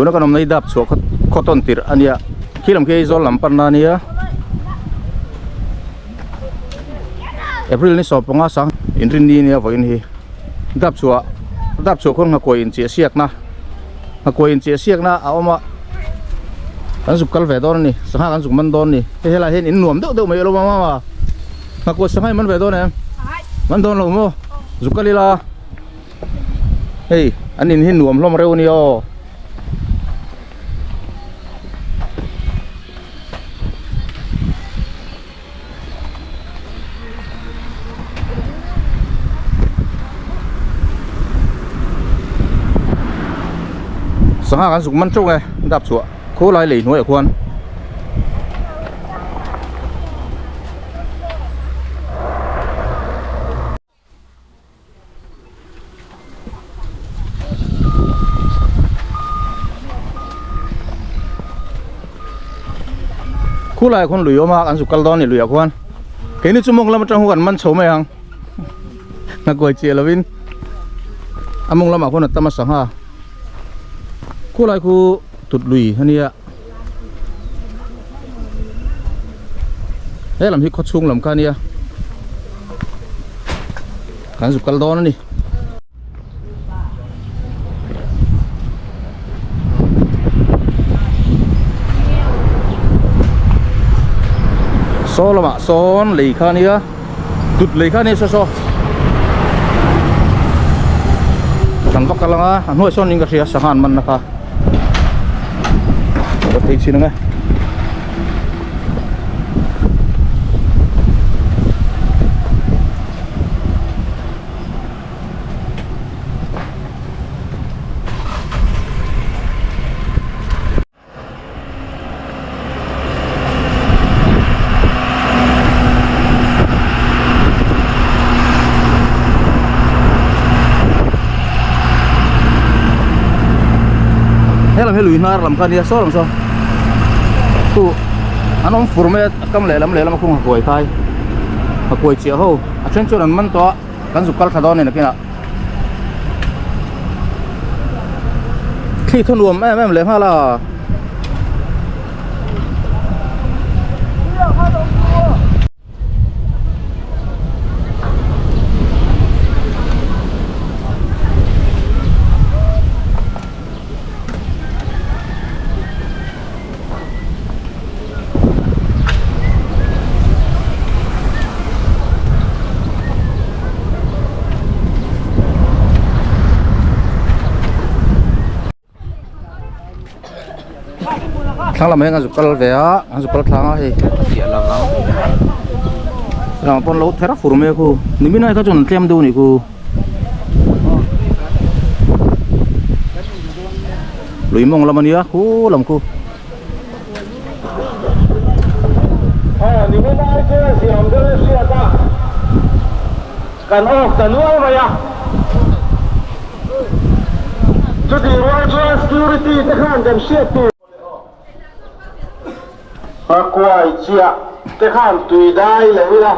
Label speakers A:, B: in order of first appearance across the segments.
A: Tuna kan awmna hi dap chhuah khaw tawn tirh a nia khi lam khi Aizawl lam panna a nia April ni sawm panga sang inrinni a nia vawiin hi dap chhuah dap chhuah khawn nghakuai inchiah siakna nghakuai inchiah siakna a awm a kan zuk kal ve dawn a ni sangha kan zuk man dawn a ni hei helaiah hian in nuam deuh deuh mai a lo awm a nghakuai sangha i man ve dawn em man dawn lo maw zuk kal ila. Hei an in hi nuam hlawm reuh a nia aw. Sangha kan zuk man teuh nge dap chhuah khulai lei hnuaiah khuan. Khulaiah khuan lui awm a kan zuk kal dawn a ni luiah khuan keini chu mawng lam atang hu kan man chho mai ang hnakuai chiah lovin a mawng lamah khuan a tam a sangha khulai khu tut lui a nia he lam hi khaw chhung lam kha a nia kan zuk kal dawn a ni. Saw lamah sawn lei kha a nia tut lei kha a nia saw saw kan va kal ang a a hnuai sawn niin ka hria sangha an man na kha. Ka phei chhin ang e. Helam hi lui hnar lam kha ania saw lam saw chu an awm fur mai a a kam lehlam lehlam a khung a kuai khai a kuai chiah ho a then chuan an man tawh a kan zuk kal thla dawn a ni nakinah thli thaw nuam em em leh nghal a. Thlang lamah hian an zuk kal ve a an zuk kal thlang a hei a piah lam ang lamah pawn lo ther fur mai a khu nimin ai kha chuan an tlem deuh a nih khu. Lui mawng lam a nia khu lam khu.
B: Nimin ai chuan siam deuh a hriat a kan awk ta nual mai a. Chutih rual chuan security te khan kan hriat tur a kuai chiah te khan tui dai lo ila.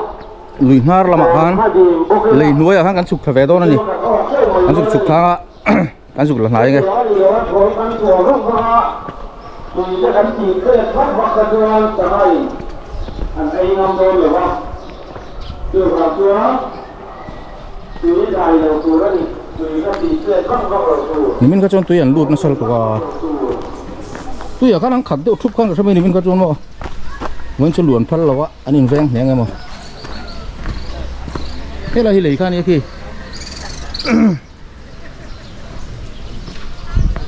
A: Lui hnar lamah khan lei hnuaiah khan kan chhuk thla ve dawn a ni. Kan chhuk chhuk thlang a kan zuk la hnai nge.
B: Tui te kan tih pek vak vak kha chuan sangai an ei ngam dawn lo va, chuvang chuan.
A: Nimin kha chuan tui an lut nasa lutuk a tuiah khan an khat deuh thup khan ka hre mai nimin kha chuan maw vawiin chu luan phal lo a an inveng hle ang emaw helai hi lei kha a nia khi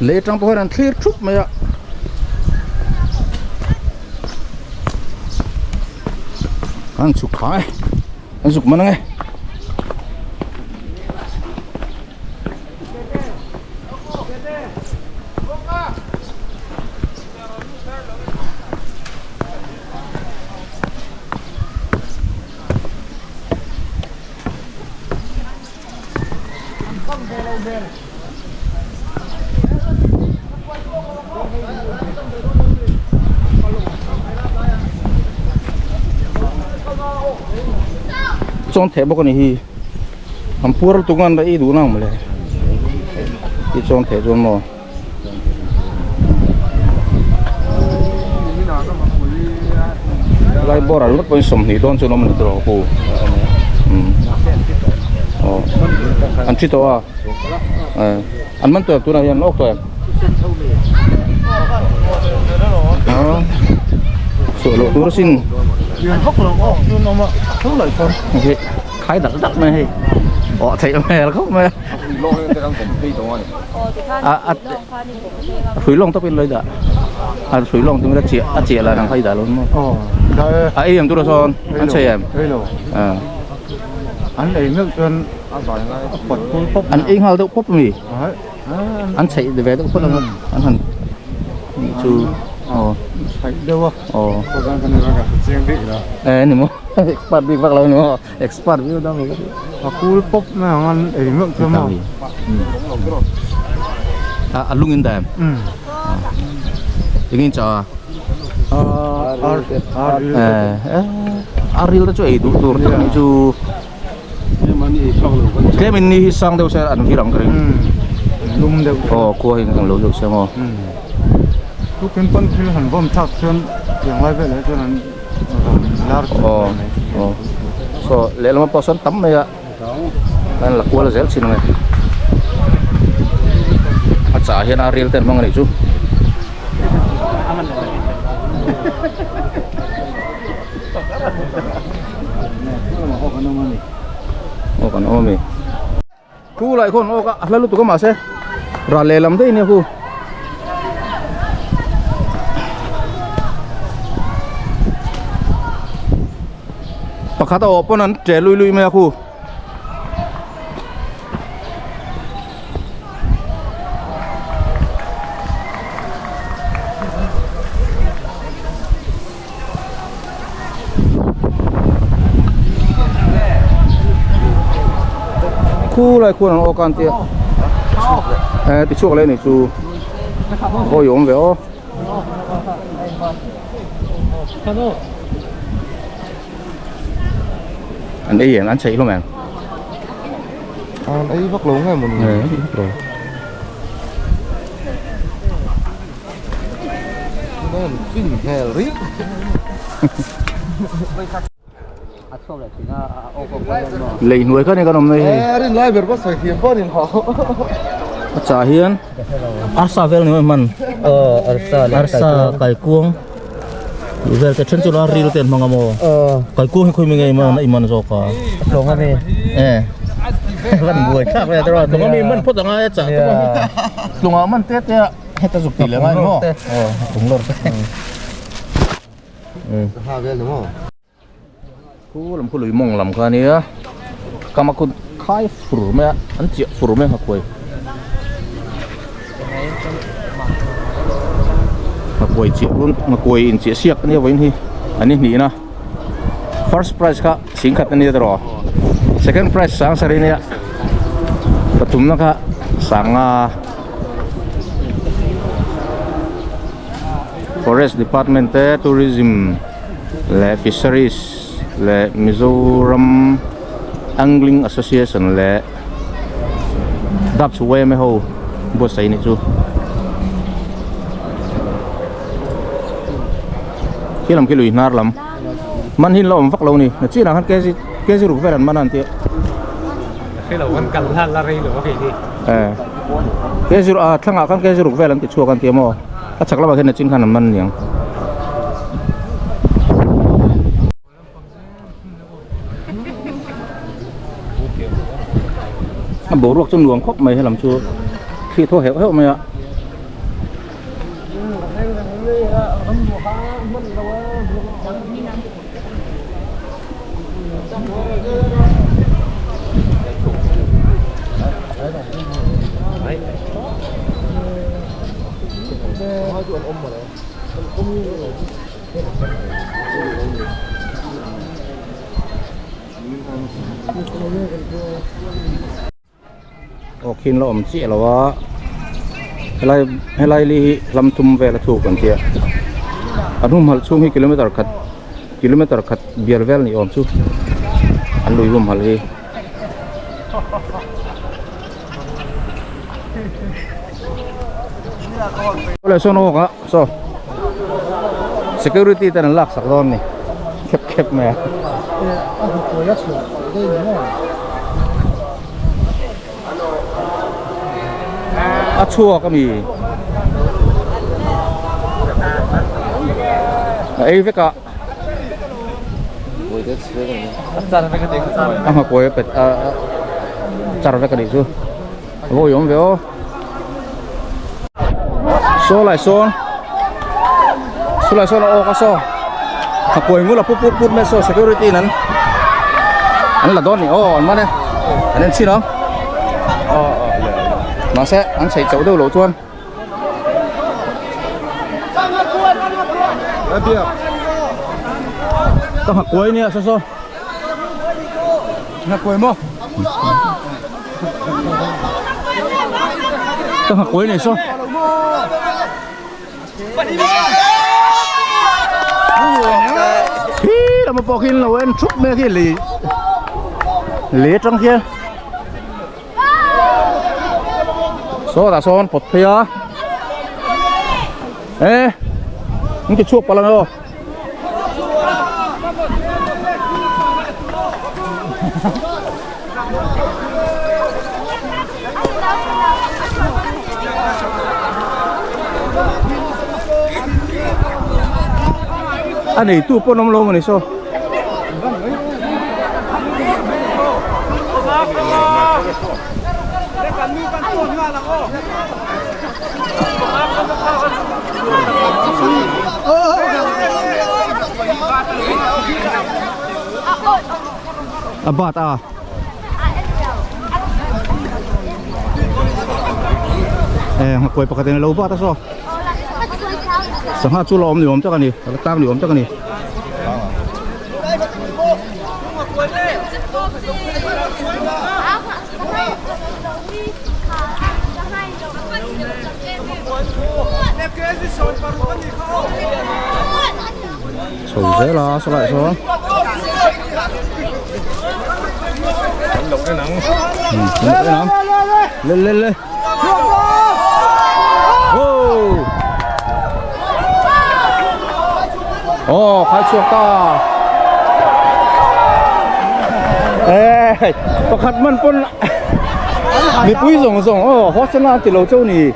A: lei atang pawh hian an thlir thup mai a an chhuk thla e an zuk man ang e. Chawn theh bawk a ni hi an puar lutuk a an ei duh nang mawle i chawn theh chuan maw. Helai bawr ah ringawt pawhin sawmhnih dawn chuan awm a ni tawh pu umm aw an thi tawh a eh an man tawh em tunah hian an awk tawh em aw chhuah loh tur asin khai dak dak mai hei awh theih hmel khawp mai a a a hrui lawng tawpin lo i dah a hrui lawng chu a chiah a chiah lah ang kha i dah lo maw a ei em tura sawn an chei em
C: an ei meuh chuan a pawt phul pawp
A: an ei nghal deuh pawp ami an chheih ve deuh phawt ang an han chu aw
C: chheih deuh a
A: aw eh ni maw expert bik vak lo ni maw expert viau dang lo
C: a kul pawp mai ang an ei meuh chu maw
A: a a lung in dah em engin cha
C: a ar ar ril
A: eh a ril te chu ei duh tur tak ni chu tlem in ni hi sang deuh se an vir ang ka ring
C: lum deuh
A: aw khua hi ang lo deuh se maw
C: tukin pawn thil han vawm thlak chuan tiang lai velah chuan an
A: aw aw saw lehlam pawh sawn tam mai a an la kual zel thin ang e a chah hian a ril te an hmang a nih chu. Aw kan awm a mi. Khu lai khawn awk a a hla lutuk a mahse ral lehlam daih ania khu. Pakhat a awh pawn an ṭe lui lui mai a khu. Khu lai khuan an awk a an tia eh ti chhuak leh a nih chu hawi awm ve aw. An ei em an chheih hlawm em?
C: An ei vak lo nge mawni?
A: Eh ei vak lo. Lei hnuai kha ni kan awm mai hei. A chah hian arsa vel ni mai hman. Arsa kaikuang vel te then chu la ril te an hmang a maw. Kaikuang hi khawi mi nge man a i man zawk a. Eh. Van buai thlak ve tawh a tlawng ami man phawt angai a chah tlawngah man te te a. Heta zuk tih leh ngai maw? Aw, tung lawr te.
C: Ha vel ni maw?
A: Khu lam khu lui mawng lam kha ania. Kama khu khai fur mai a, an chiah fur mai a nghakuai. Nghakuai chiah run, nghakuai in chiah siak ania vawiin hi an ni hnihna. First prize kha singkhat ania tawh. Second prize sang sarih ania. Pathumna kha sanga. Forest department te tourism leh fisheries leh Mizoram angling association leh dap chhu yma ho buatsaih anih chu khi lam khi lui hnar lam man hi an la awm vak lo a ni nachinah khan kg kg ruk vel an man a an tia. Eh kg ah thlangah khan kg ruk vel an ti chhuak an ti a maw a chhak lamah khian nachin khan an man aniang. A boruak chu nuam khawp mai helam chu thli thaw heuh heuh mai a. Aw khin la awm chiah lo a helai helai li hi hlam thum vel a thuk an tia a hnum halh chhung hi kilometer khat kilometer khat bial vel ni awm chu an lui hum halh hi. Awle sawn awk a saw security ten an lak sak dawn a ni. Khep khep mai a. A chhuak a mi. A ei vek a. A nghakuai a pet a char vek a nih chu. A vawi awm ve aw. Saw lai sawn saw lai sawn a awk a saw nghakuai ngul a pu put put mai saw security in an an la dawn a ni aw an man e an en chhin ang mahse an chheih chauh deuh loh chuan. Ka nghakuai nia saw saw.
C: Nghakuai maw?
A: Ka nghakuai nei saw. Khi lama pawh khi an lo en thup mai a khi lei lei atang khian. Saw tah sawn pawt phei a e an ti chhuak palh ang aw a neitu pawh an awm lo a ni saw. A bat a e nghakuai pakhat in a lo bat a saw sangha chu la awm ni awm tak a ni a la tang ni awm tak a ni. Chho zel a saw lai sawn lên lên lên Aw khai chhuak ta eh pakhat man pawn mipui zawng zawng aw hostel a an ti lo chauh ni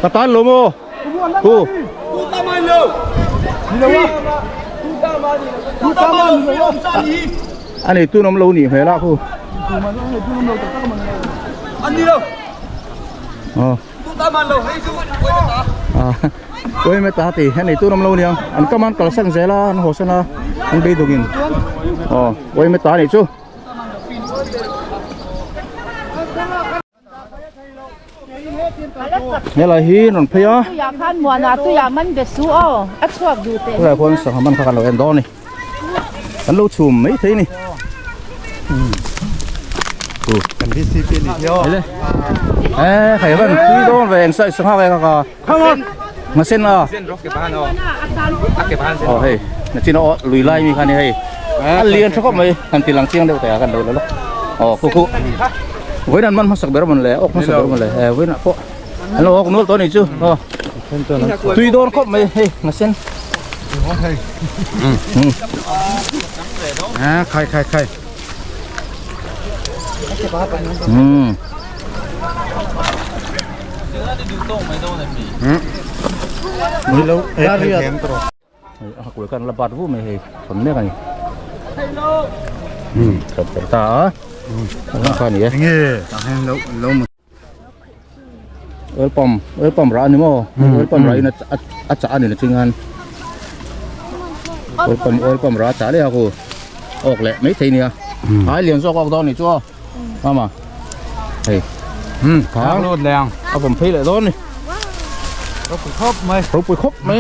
A: ka tan lo maw hu a nei tun awm lo nih hmel a khu aw Ui mai ta ti hei tun awm lo nia an kam an kalsan zel a an haw san a an beidawng in aw ui mai ta nih chu. Helai hi rawn phei a helai khuan sangha man kha kan lo en dawn a ni kan lo chhum mai thei a ni.
C: Kan VCP ni hi aw.
A: Ele. Eh, khai van tui dawn ve eng sai sangha ve ka ka. Ngasen a. Oh hei, na chin o lui lai mi kha ni hei. A lian tha khawp mai, han ti lang chiang deuh te a kan lo la lawk. Oh khu khu. Vawiin an man hmasak ber mawn le, awk hmasak ber mawn le. Eh, vawiin ah pawh an lo awk nual tawh a nih chu. Oh. Tui dawn khawp mai hei, ngasen.
C: À, khai khai khai.
A: Ừ.
C: Ni lo e thei them tawh.
A: A hakul kan la bat vu mai hei thon mek ani. Hmm, thon ta a. Ang kha ni e.
C: Nge, tah hian lo lo mu.
A: Oil pump oil pump rah a ni maw oil pump rah in a chah a ni na ching khan oil pump oil pump rah a chah leh a ku awk leh mai thei nia ai lian zawk awk dawn ni chu aw ama hei
C: Thang lut leh ang
A: a vawm phei leh dawn ni
C: ropui khawp mai
A: ropui khawp mai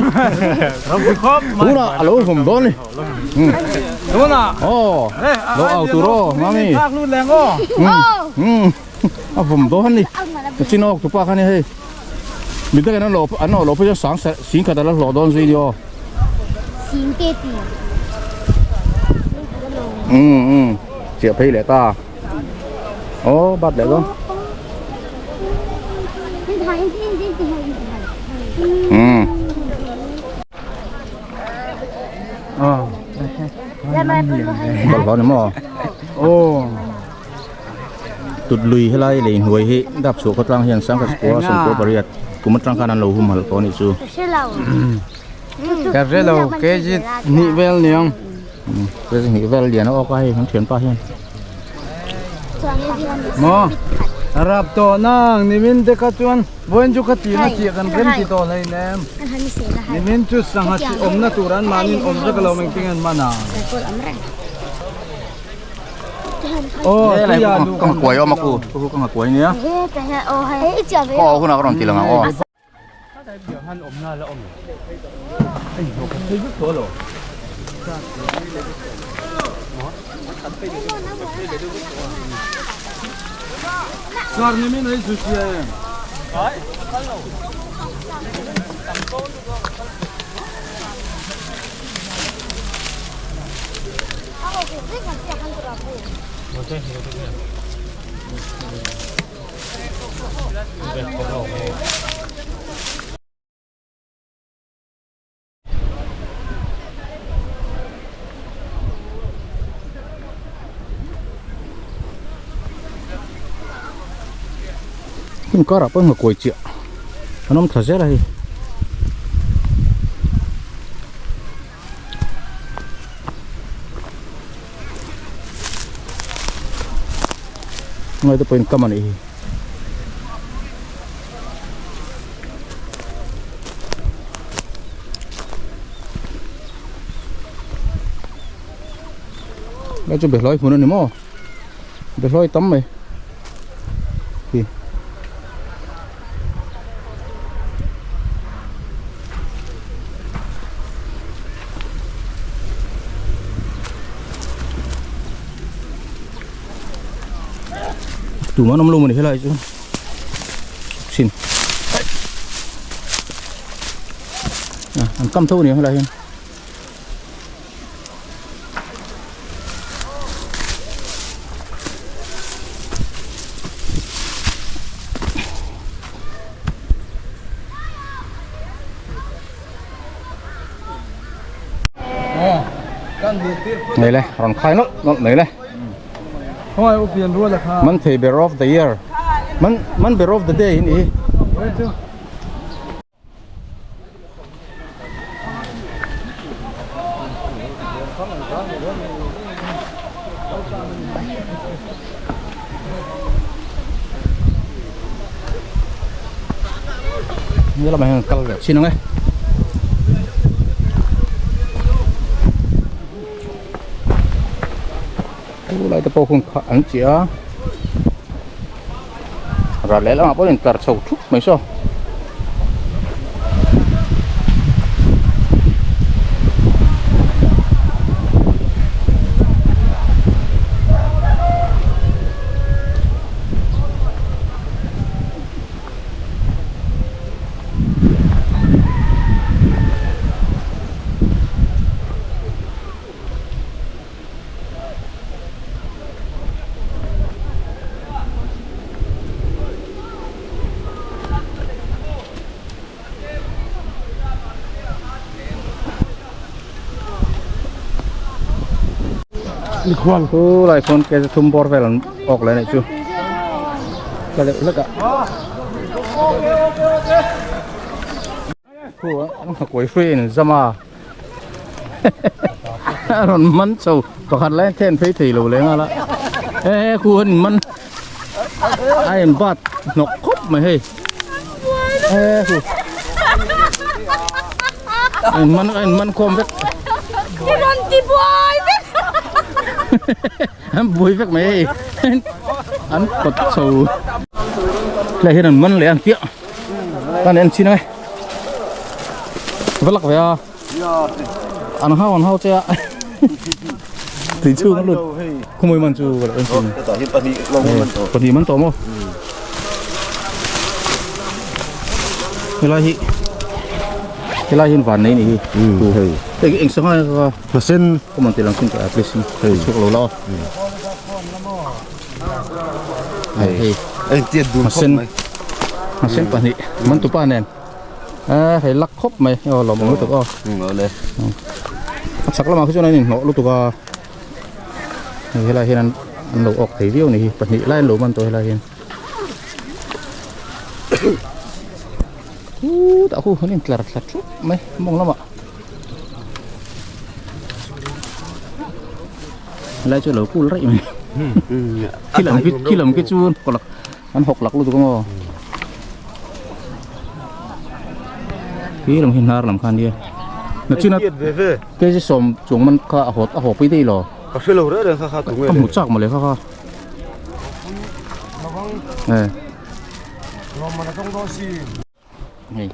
C: ropui khawp mai
A: tunah a lo vawm dawn ni
C: tunah
A: aw lo au tur aw mami
C: thak lut leh ang aw
A: A vawm dawn a ni chin awk tupa kha ni hei mi takin an lo an awh loh phei chuan sang sing khat a la hlawh dawn zui ni aw
D: sing te ti
A: um um chiah phei leh ta aw bat leh dawn um. Bawlhhlawh ni maw? Tut lui helai lei hnuai hi dap chhuah khawtlang hian sangkhat kua sawmkua pariat kum atang khan an lo humhalh tawh a nih chu.
C: Ka hre lo kg hnih vel niang.
A: Kg hnih vel lian a awk a hei kan thianpa hian.
C: Maw rap tawh nang nimin te kha chuan vawiin chu ka tina chiah kan rem ti tawh hleinem. Nimin chu sangha chi awmna tur an mahni awm vek lo engtin an man a. Aw
A: Helai ka ngakuai awm a ku ku ka ngakuai nia. Aw hunah ka rawn ti lang ang aw. Hmun karah pawh engemaw kawi chiah an awm thla zel a hei. Ngaite pawhin kam a nih hi. Lai chu behlawi hmun a ni maw behlawi tam mai khi. Tumah an awm lo maw ni helai chu chhin an kam tho a ni ang helai hian. Nei le rawn khai nawlh nawlh mai le man thei ber of the year man man ber of the day hi ni Như là mày kal ve chin ang e. Chu lai te pawh hun kha an chiah a. Ral leh lamah pawh in tlar chho thup mai saw. Chu lai khawn ke thum bawr vel an awk leh a nih chu ka deuh hlek a. Khu an nghakuai hrui in zam a a rawn man chho pakhat lai a then phei thei lo leh nghal a he he khu an in man a in bat hnawk khawp mai hei he khu a in man a in man khawm vek
D: rawn ti buai vek
A: an buai vek mai hei an kawt chho tlai hian an man leh ang chiah. Kan en chin ange. Va lak ve a. An hau an hau che a. Tui chhung a lut. Khumui man chu ka lo en chin. Pahnih man tawh maw. Helai hi helai hi van nei ni hi. Hei. Eng sanga ka. Sen. Ka man tilang chin ka please. Chhuk lo la. Hei nghasen nghasen pahnih man tupa nen a hei lak khawp mai aw lawm awm lutuk aw a chak lamah khi chuan a inhnawh lutuk a. Hei helai hian an an lo awk thei viau a ni hi pahnih lai an lo man tawh helai hian khutah khu an intlar thla thup mai mawng lamah helai chu a lo kul raih mai khi lam khi khi lam khi chu an hawk lak lutuk ang aw khi lam khi hnar lam kha ania nachina kg sawm chuang man kha a haw a haw pui daih lo
E: ka hre lo reng reng kha kha tu nge
A: ka hmu chak mawle kha kha e hei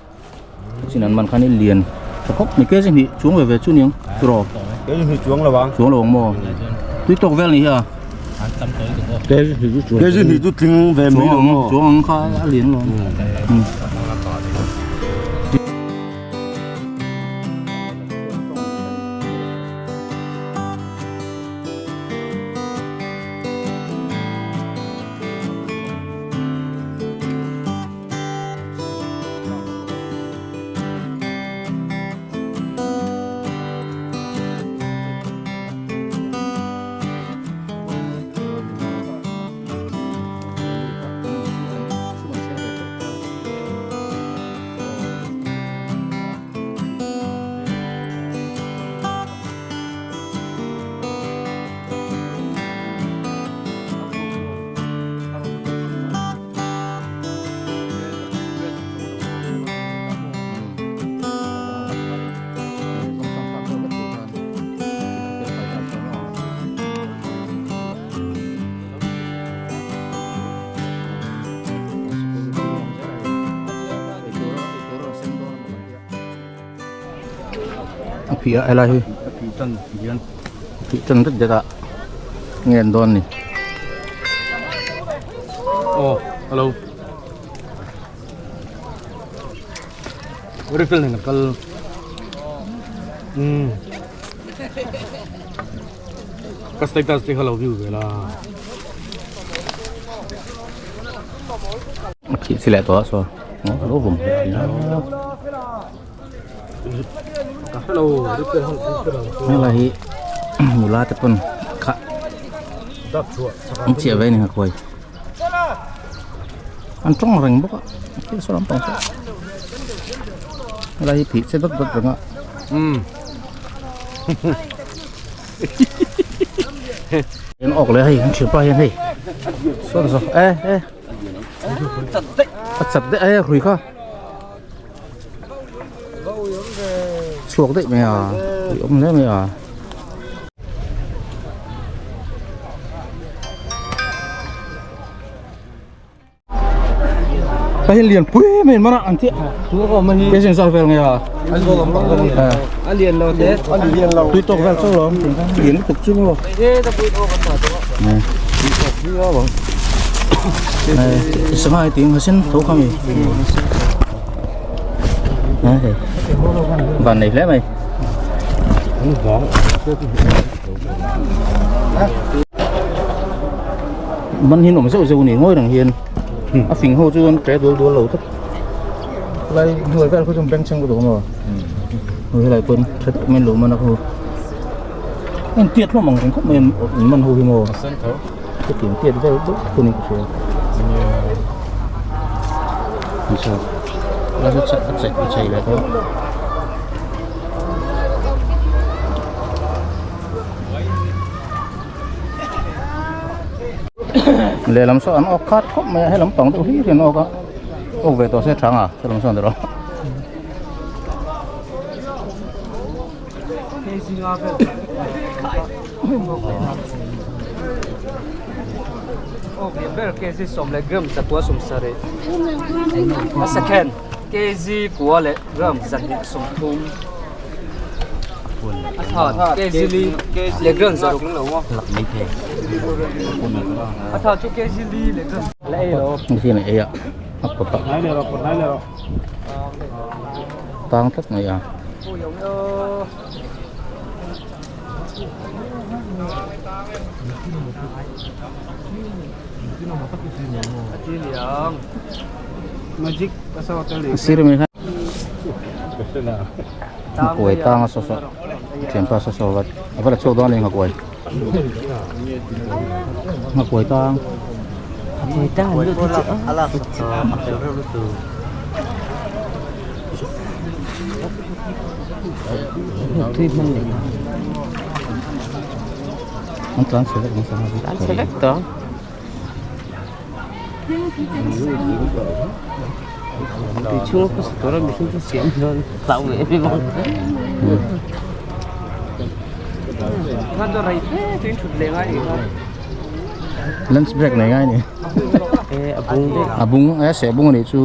A: chin an man khan i lian tha khawp mai kg hnih chuang ve ve chu niang tiraw
E: kg hnih chuang lo ang
A: chuang lo ang maw tui tawk vel ni hi a
E: kg hnih chu tling ve mai lo maw
A: chuang ang kha a lian lo ang A phih a helai hi
C: a phih tan hian
A: a phih tan det det a nge an dawn ni
C: aw hello refill nen a kal um ka status te kha lo view ve la
A: a phih chi leh tawh a saw a lo vawm hle helai hi nula te pawn kha an chiah ve a ni ngakhuai an tawng reng bawk a thil saw lampang saw helai hi phih che dawt dawt reng a an awk leh hei an thianpa hian hei sawn saw e e a chat daih e hrui kha. Chhuak daih mai a ui awm hle mai a. Hei hi lian pui mai an man a an tih ke zing zar vel nge a
C: a lian lo te
E: a lian lo
A: tui tawk vel chauh lo lian lutuk chu maw Sangha ting hasin tho kha mi van nei hle mai man hin awm zeuh zeuh ni ngawi reng hian a fing ho chu an tle dual dual lo tawp lai hnuai vel khu chu bengchheng lutuk a maw helai pawn tha deuh mai an lo man a khu an tiat hlawm ang reng khawp mai an man ho hi maw. Hetiang tiat vel deuh hun in ka hria nisa la chu chak a chei a chei leh tawh lehlam saw an awk khat khawp mai a helam pang deuh hlir hi an awk a awk ve tawh se tha ang a helam sawn erawh.
F: Aw ber kg sawm leh gram zakua sawm sarih a second kg kua leh gram zahnih sawmthum a third kg li leh gram zaruk a third chu kg li leh gram
A: tang tlat mai a. Sir mai kha nghakuai tang a saw saw thianpa saw saw vat a va la chhuak dawn a ni nghakuai. Nghakuai tang.
G: Nghakuai tang an lut hi chu a lak sak chu a fel reuh lutuk. Tui hman leh ang.
A: An tlan chhe vek ang sangha chu.
G: Tlan chhe vek tawh. Tui chhunga khawsa tura mihring chu siam hian hlau ve em em ang.
A: Lunch break nei ngai ni.
G: E a bung deuh.
A: A bung e seh bung anih chu.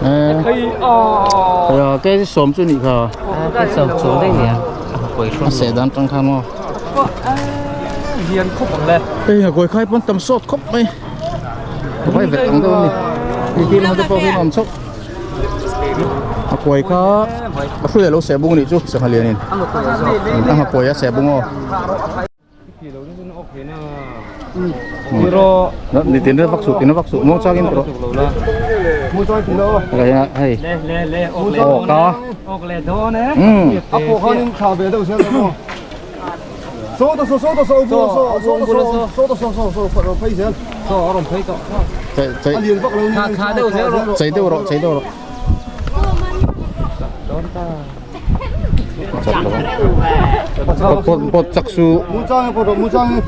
A: E a ke sawm chu nih kha.
G: A ke sawm chung daih nia.
A: A seh dan tang khan maw.
F: Lian khawp ang le.
A: Hei a kawi khai pawn tam sawt khawp mai. Vai vet ang deuh a ni. Hei khi lamah te pawh khian a awm chauh. A kawi kha a hru leh lo seh bung anih chu sangha lianin. A nghakuai a seh bung aw. Ni tin vak suh tin vak suh muang changin rawh. Hei aw ka.
C: A pawh khanin thla ve deuh zel ang aw. Saw ta saw saw ta saw bula saw saw ta saw saw ta saw saw saw rawn phei zel.
F: Saw a rawn phei tawh.
A: Chei chei
C: A lian vak lo ni.
F: Kha deuh zel rawh.
A: Chei deuh rawh chei deuh rawh. Chak lo. Pot pot chak su.
C: Mu chang e pot rawh mu chang e.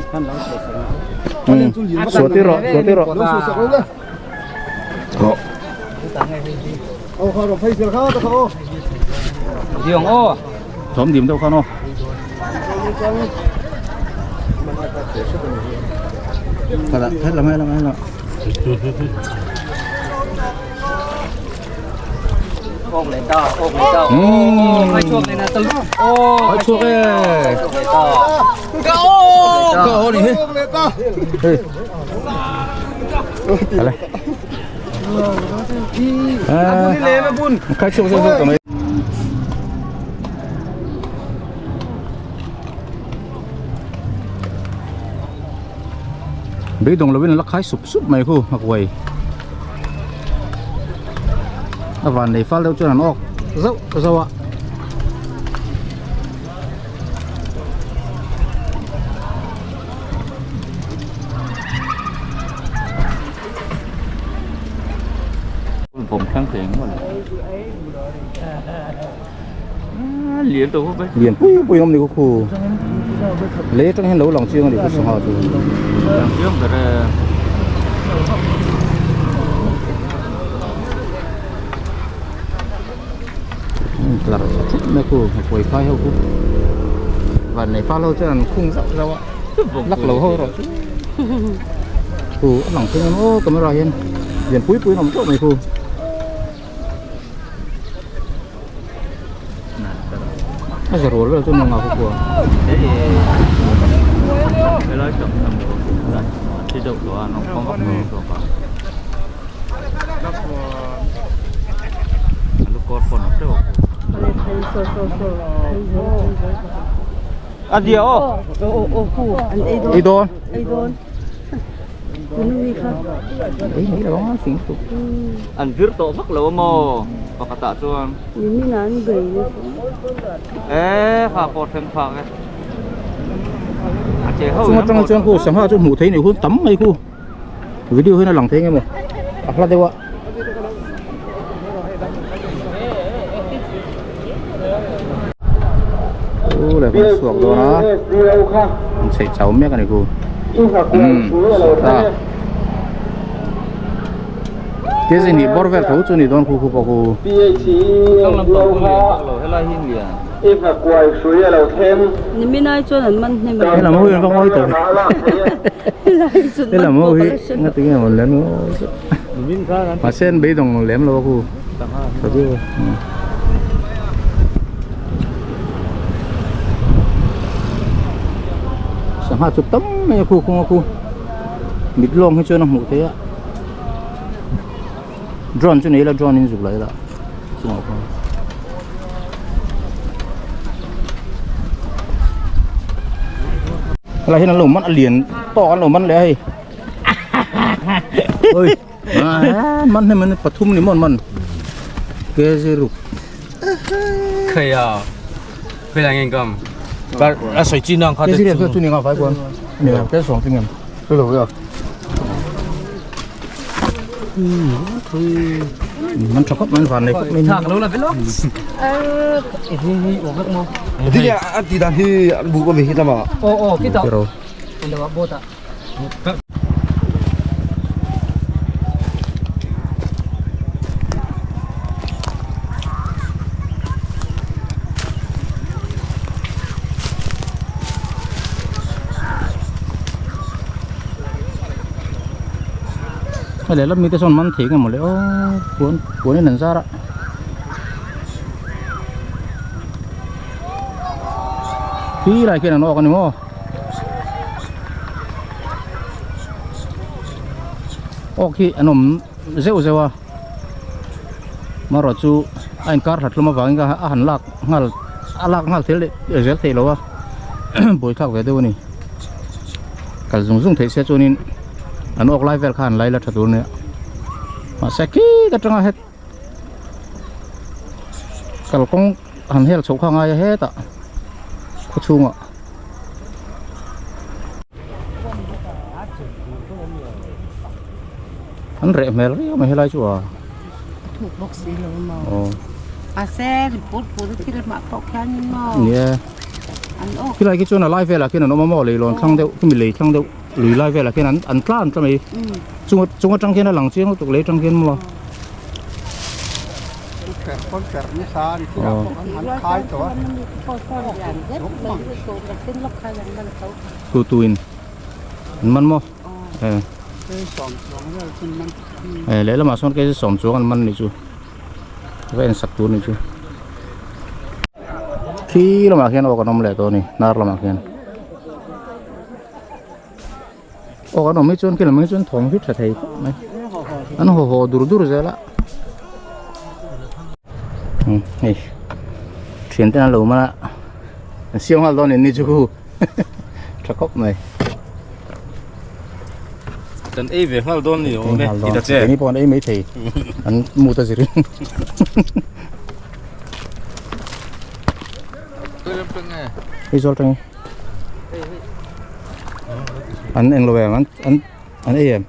A: Suah tir rawh suah tir rawh.
C: Lo suh sak lo le.
A: Aw.
C: Aw kha rawn phei zel kha ta kha aw.
F: Diong aw.
A: Thawm dim deuh khan aw. Khala khala mai la mai la.
F: Ok le ta, ok le ta. Khai chuak le na tal. Oh,
A: khai chuak e.
F: Ka o.
A: Ka o ni he. Hey. Ale.
F: À,
A: khai chuak zo zo ta mai. Beidawng lovin a la khai sup sup mai khu a kuai a van nei fal deuh chuan an awk zauh zauh a. Lian pui pui awm ni khaw khu lei atang hian lo lang chiang a ni khu sangha chu. Tlar thup mai khu nghakuai khai ho khu van nei fal ho chuan an khung zauh zauh a lak lo ho erawh chu khu a lang thei ang aw camera hian lian pui pui an awm teuh mai khu. A za rual vel chu nunga khu kua.
F: A dia aw.
A: Ei dawn.
F: Ei mai lo ang fing tuk. An vir tawh vak lo a maw pakhatah chuan. E kha pawh thleng phak e. A che ho
A: Chunga tanga chuan khu sangha chu hmuh theih ni hun tam mai khu. Video hian a lang thei nge maw a hla deuh a. Aw le kan chhuak dawn a an chheih chau mek a ni khu umm ta kezi nih bawr vel tho chu ni dawn khu khu pawh khu. Helam ho hi an va ngawi tawh helam ho hi ngatinge maw lem mahse an beidawng lem lo a khu sangha chu tam mai a khu khung a khu mit lawng hi chuan a hmuh theih a drone chu nei ila drone in zuk la ila chungah khuan. Helai hian an lo man a lian tawk an lo man leh a hei oi man hei man pathum ni maw an man kg ruk
F: Kheia khawi lai nge kam.
G: A sawi chi nang kha
A: te chu chu ni nga vai kuan ni nga ke sawm ting em chu lo ya man thakop man van nei khop mai
F: thak lo la velo e hi hi o vek mo
E: ti ya a ti dan hi an bu ko mi hi lama
F: o o ki ta lo bo ta
A: Hei lehlam mite sawn man thei nge mawle aw puan puanin an zar a khi lai khian an awk a ni maw. Awk hi an awm zeuh zeuh a amaherawhchu a inkar hlat hlawm avangin kha a han lak nghal a lak nghal thei leh zel theih loh a buaithlak ve deuh a ni kal zung zung theih se chuanin an awk lai vel kha an lai la tha tur a nia mahse khi ta tanga het kalkawng han hel chhoh kha a ngai a hetah khaw chhungah. An reh hmel riau mai helai chu a.
D: A thuk bawk si lo maw. Aw. Mahse put put a thil mah pawh khian in maw.
A: Nia.
D: An awk.
A: Khilai khi chuan a lai velah khian an awm a maw leilawn thlang deuh khimi lei thlang deuh lui lai velah khian an an tla an tla mai. Chung chung atang khian a lang chiang lutuk lei atang khian maw. Tu tu in an man maw e lehlamah sawn kei sawm chuang an man nih chu va en sak tur nih chu khi lamah khian awk an awm leh tawh a ni hnar lamah khian awk an awm hi chuan khi lam hi chuan thawm hi tha thei khawp mai an haw haw dur dur zel a hei thian ten an lo man a an siam nghal dawn in ni chu tha khawp mai
G: kan ei ve nghal dawn ni awm e ti ta che
A: ni pawh an ei mai thei an mu ta zirin ei zawl tangin an englo em an an an ei em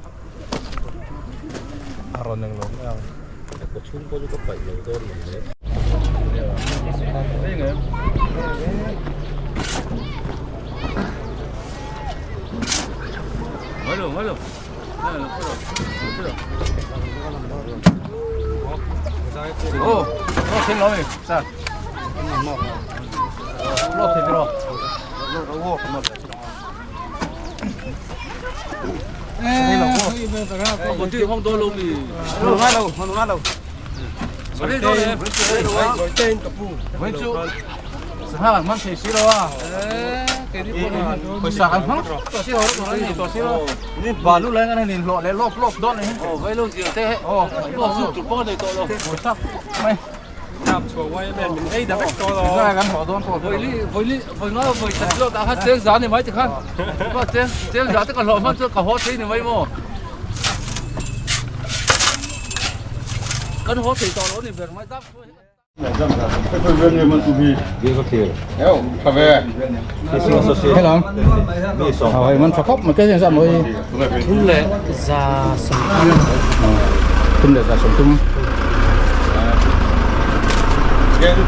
G: a rawn englo mai ang ka chhung pawh chu ka paih lo dawn lo le
A: ô nó thêm nó đi sao nó thêm rồi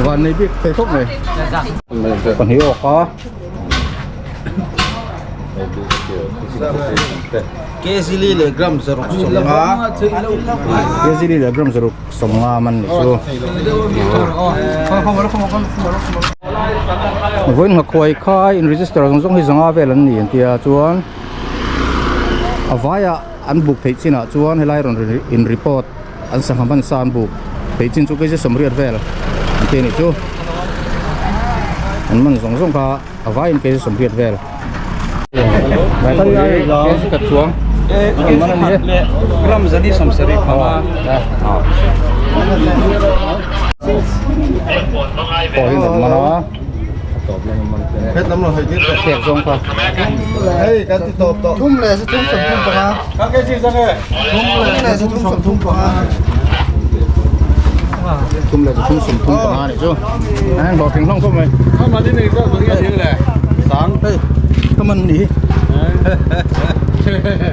A: Van nei bik thei khawp mai pahnih awk a
C: Kezili leh gram zaruk sawmnga
A: Kezili leh gram zaruk sawmnga man ni chu vawiin nghakhuai kha in register zawng zawng hi zanga vel an ni an tia chuan a vaiah an buk theih chinah chuan helai rawn in report an sangha hman sa an buk theih chin chu keize sawmriat vel an ti a nih chu an man zawng zawng kha a vaiin keize sawmriat vel ka chuang
F: gram zali sawmsarih panga
A: pawh hi rawn man a khek zawng kha
C: hei kan ti tawp tawh thum leh sathum sawmthum panga thum leh sathum sawmthum panga.
A: Thum leh zathum 35 a nih chu. An hlawhtling hlawm khawp mai. Hei ka man nih hi.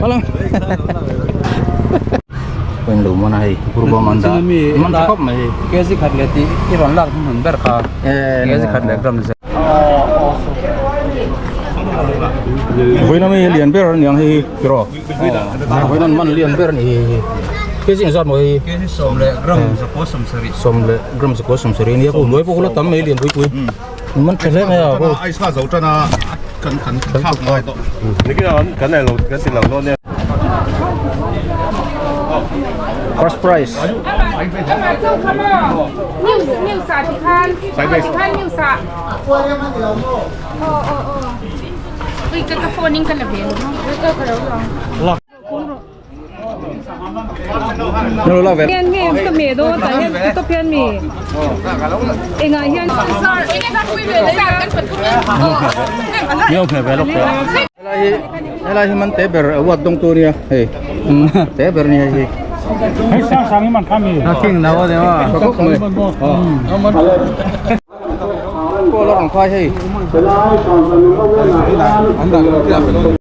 A: Halang. Kain lo man a hei purba man dah. Man tha khawp mai hei.
F: Kg khat leh tih i rawn lak hmun ber kha. Kg khat leh gram zet.
A: Vawiin ami lian ber aniang hei hi tiraw. Vawiin an man lian ber a nih hi. Kg engzat maw hei?
F: Kg sawm leh gram zakua sawmsarih.
A: Sawm leh gram zakua sawmsarih ania pawh hnuai pawh kula tam mai lian pui pui. Man tha hle mai a pawh.
H: Ai sa zo tan a kan kan thlak ngai tawh.
I: Nikin an kan nei lo kan ti lo dawn nia.
A: First prize. Helai hi man te ber award dawng tur nia hei te ber nia hei Pawl a rawn khai hei.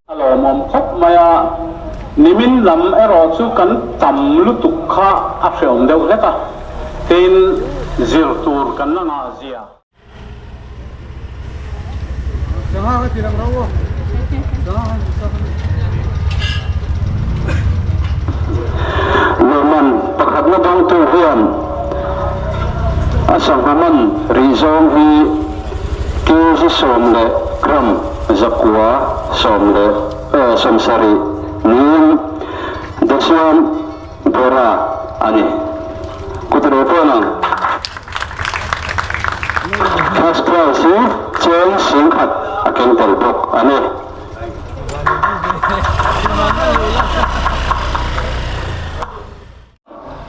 B: A lawmawm khawp mai a, nimin lam erawh chu kan tam lutuk kha a hreawm deuh hlek a, tin zir tur kan la ngah zia. Lawmman pakhatna dawngtu hian a sangha man rih zawng hi kg 10 gram 9 10 eh 70 niin Desian Bera a ni. Kut reh pawh nang. First prize hi cheng 10,000 a keng tel bawk a ni.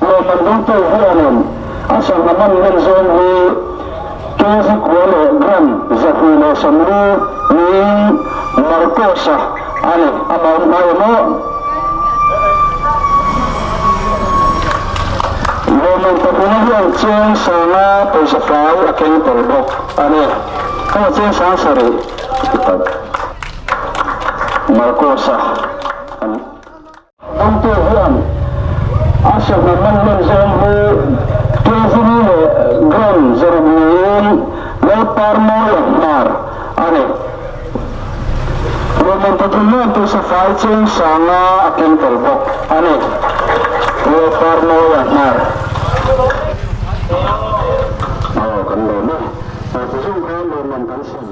B: Lawmman dawngtu hianin a sangha man hman zawng hi kg kua leh gram 240 niin Marcos-a a ni. Amah awm hnai emaw? Lawmman pathuma hian cheng sanga pawisa fai a keng tel bawk a ni. Heng cheng sang sarih Marcos-a a ni. Dawngtu hian a sawhna man hman zawng hi kg leh gram 6 niin Lalparmawia hmar a ni. Lawmman pathum hian pawisa fai cheng sanga a keng tel bawk a ni. Lalparmawia hmar. Aw kan lawm e. Tuzung khan lawmman kan sem.